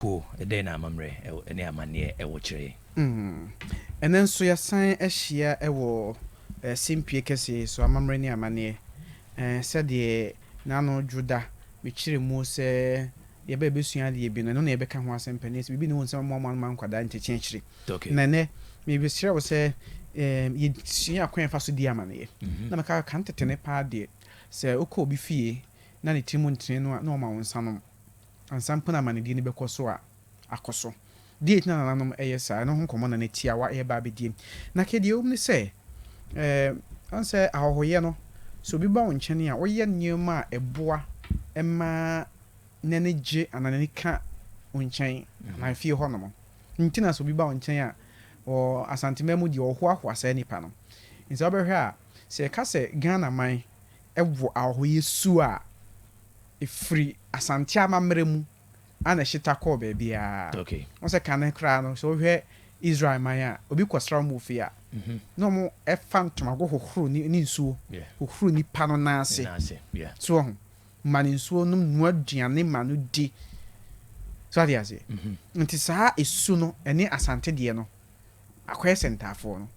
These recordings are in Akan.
Ko, ɛdɛn na amammerɛ ne amanneɛ wɔ kyerɛ yɛn? Ɛnnɛ nso yɛasan ahyia wɔ simpie kɛseɛ yi so, amammerɛ ne amanneɛ. Sɛdeɛ n'ano dwo da, mekyerɛ mu sɛ yɛba yɛbɛsua adeɛ bi no, ɛno na yɛbɛka ho asɛm panin. Sɛ biribi ne wo nsɛm mmoamoa no ma nkwadaa nkyekye akyire. Na ɛnnɛ, mebɛsrɛ wo sɛ yɛsua kwan yɛfa so di amanneɛ. Na meka kan tete ne paa deɛ, sɛ wokɔ obi fie na ne tirim ntene no a, na ɔma wo nsa nom. Ansa mpo na amanedie no bɛkɔ so a, akɔ so. Deɛ nti na nananom yɛ saa, ɛno ho nkɔmmɔ na na tiawa reba abɛdie. Na kɛ deɛ ɛwɔ mu ne sɛ, ɛɛ, ɔn sɛ ahɔhoyɛ no, sɛ obi ba wo nkyɛn a, woyɛ nneɛma a ɛboa ma n'ani gye anaa n'ani ka wo nkyɛn anaa fie hɔnom. Nti na sɛ obi ba wo nkyɛn a, wɔ Asanteman mu deɛ wɔhoahoa saa nipa no. Nti sɛ wobɛhwɛ a, sɛ yɛka sɛ Ghana man wɔ ahɔhoyɛ su a, ɛfiri Asante amammerɛ mu ana ɛhyeta kɔɔ baabiara. Wɔn sɛ kane koraa no, sɛ wohwɛ Israel man a, obi kɔsra wɔn wɔ fie a, na wɔn ɛfa ntomago hohoro ne nsuo, hohoro nipa no nan ase. So wɔn ma ne nsuo nom, noa aduane ma no di. So ate aseɛ? Nti saa esu no ɛne Asante deɛ no akɔyɛ sɛ ntaafoɔ no.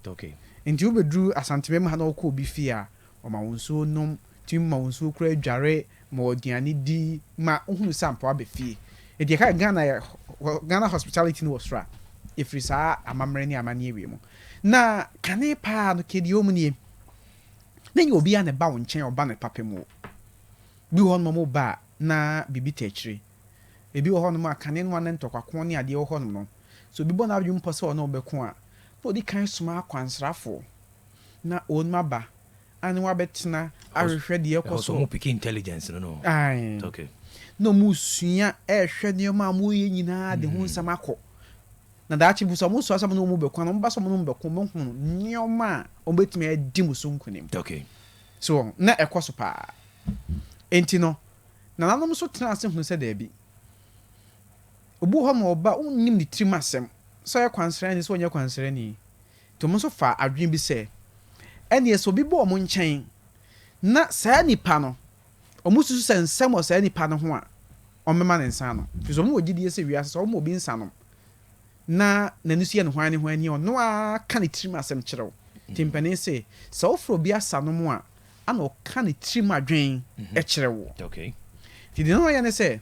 Nti wobɛduru Asante mu ha na wɔkɔ obi fie a, ɔma wo nsuo nom, tumi ma wo nsuo koraa adware, ma wo aduane di, ma wohunu sɛ ampa waba fie. Nti yɛka Ghana yɛ Ghana hospitality no wɔ soro a, ɛfiri saa amammerɛ ne amanneɛ wei mu. Na kane paa no, kɛ deɛ ɛwɔ mu nie, na nyɛ obiara na ɛba wo nkyɛn a ɔba ne papa mu o. Bi wɔ hɔnom a wɔba a na biribi ta akyire. Ebi wɔ hɔnom a kane no a na ntɔkwako ne adeɛ wɔ hɔnom no, sɛ obi bɔ n'adwene pɔ sɛ ɔne wo bɛko a, na ɔdi kan soma akwansrafoɔ na wɔnom aba a ne wɔabɛtena ahwehwɛ deɛ ɛkɔ so. Ɛhɔ so wɔn pick intelligence no. Aye. Na wɔn sua ɛrehwɛ nneɛma a wɔyɛ nyinaa de ho nsɛm akɔ. Na daakye bi sɛ wɔn sua sɛ wɔn ne wɔn bɛko a, na wɔn ba sɛ wɔn ne wɔn bɛko, wɔn bɛhunu nneɛma a wɔn bɛtumi adi mo so nkunim. So na ɛkɔ so paa. Enti no, nananom nso tena ase hunu sɛ daabi. Obi wɔ hɔ ma ɔba, wonnim ne tirim asɛm, sɛ ɔyɛ kwansrani sɛ ɔnyɛ kwansrani. Nti wɔn nso fa adwene bi sɛ, ɛnneɛ sɛ obi bɔ wɔn nkyɛn na saa nipa no, wɔn susu sɛ nsɛm wɔ saa nipa no ho a, wɔmmɛma ne nsa ano. Firi sɛ wɔn wɔ gyidie sɛ wiase sɛ wɔma obi nsa nom na n'ani so yɛ no hwan ne hwan ni, ɔno ara ka ne tirim asɛm kyerɛ wo. Nti mpanin se, sɛ wofrɛ obi asa nom a, ana ɔka ne tirim adwen kyerɛ wo. Nti deɛ na ɔyɛ ne sɛ,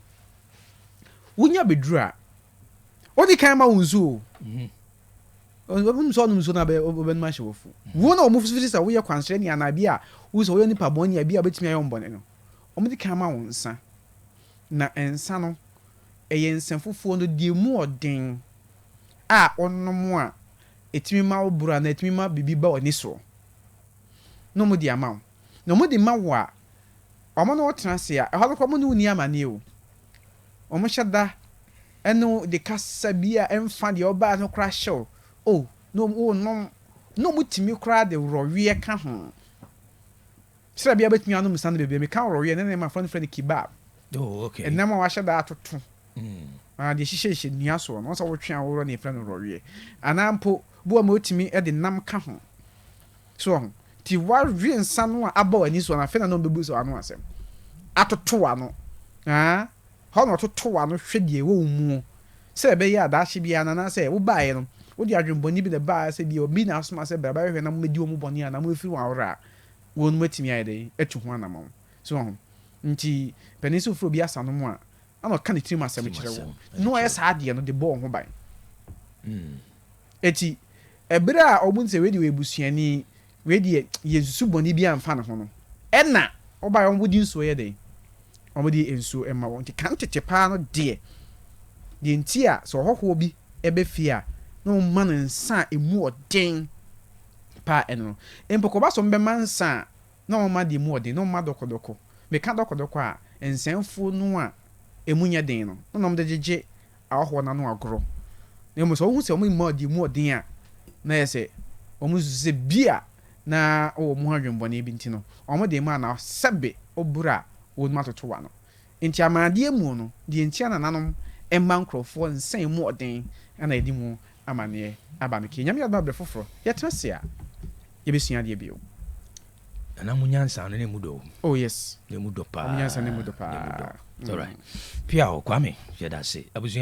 wonya bɛduru a, ɔdi kan ma wo nsuo o. Wonim sɛ ɔnom nsuo no a wobɛnom ahyɛ w'afu. Wo na wɔn firi sɛ woyɛ kwansrɛni anaa bi a wohu sɛ woyɛ nipa bɔne a bi a wobɛtumi ayɛ wɔn bɔne no, wɔdi kan ma wo nsa. Na nsa no, ɛyɛ nsa fufuo no deɛ mu ɔden a wonom a ɛtumi ma wo boro anaa ɛtumi ma biribi ba w'ani soɔ. Na wɔde ama wo. Na wɔde ma wo a, wɔn ne wo tena ase a, ɛhɔ no koraa wɔn ne wo nni amanneɛ o. Wɔhyɛ da ne wo de kasa bi a ɛmfa deɛ ɔbaa no koraa hyɛ wo. O, na wɔnom, na wɔtumi koraa de worɔweɛ ka ho. Sɛ bia bɛtumi anom nsa no bebree, meka worɔweɛ ne ne mafoɔ no frɛ no kebab. Oh, okay. Ɛnam a wɔahyɛ da atoto. Deɛ hyehyɛhyɛ nnua soɔ no, wɔn sɛ wotwe a worɔ ne yɛfrɛ no worɔweɛ. Anaa mpo, bi wɔ ma wɔtumi de nam ka ho. So ho. Nti wawe nsa no a aba w'ani soɔ no, afei na na wɔbɛbu sɛ w'ano asɛm. Atoto w'ano. Ah, hɔ na ɔtoto w'ano hwɛ deɛ ɛwɔ wo mu. Sɛ ɛbɛyɛ a daakye biara no, anaasɛ wobaeɛ no, wode adwemmɔne bi na ɛbaeɛ sɛ bi obi na asoma sɛ bra bɛhwehwɛ na mommɛdi wɔn bɔne anaa mommɛfiri wɔn aworɔ a, wɔn atumi ayɛ dɛn atu ho anammɔn. So ho. Nti panin sɛ wofiri obi asa no mu a, ana ɔka ne tirim asɛm kyerɛ wo. Na ɔyɛ saa adeɛ no de bɔ wɔn ho ban. Eti ɛberɛ a ɔmo sɛ wei deɛ ɔyɛ busuani, wei deɛ yɛnsusu bɔne bi amfa ne ho no, ɛna ɔbaeɛ ɔmo de nsuo yɛ dɛn? Ɔmo de nsuo ma wɔn. Nti kan tete paa no deɛ, deɛ nti a sɛ ɔhɔhoɔ bi ɛbɛ fie a, na ɔmo ma no nsa a emu ɔden paa ɛno no. Mpo kɔba sɛ ɔmo bɛma nsa a, na ɔmo ma deɛ emu ɔden, na ɔmo ma dɔkɔdɔkɔ. Meka dɔkɔdɔkɔ a, nsɛmfo no a emu nyɛ den no, na ɔmo de gyegye ahɔhoɔ no ano agorɔ. Na mmom sɛ wohu sɛ wɔn mma deɛ mu ɔden a, na yɛ sɛ wɔn susu sɛ bi a na wɔwɔ wɔn ho adwemmɔne bi nti no, wɔn de ma anaa sɛbe oboro a wɔn mu atoto w'ano. Nti amadeɛ mu no, deɛ nti a nananom mma nkurɔfoɔ nsa mu ɔden na yɛde mu amaneɛ aba no kee. Nyame adom a berɛ foforɔ yɛtena ase a, yɛbɛsua adeɛ bio. Nana mo nyansa no na emu dɔ o. Oh yes. Na emu dɔ paa. Mo nyansa no emu dɔ paa. Na emu dɔ. All right. Pia o Kwame yɛda ase. Abusua.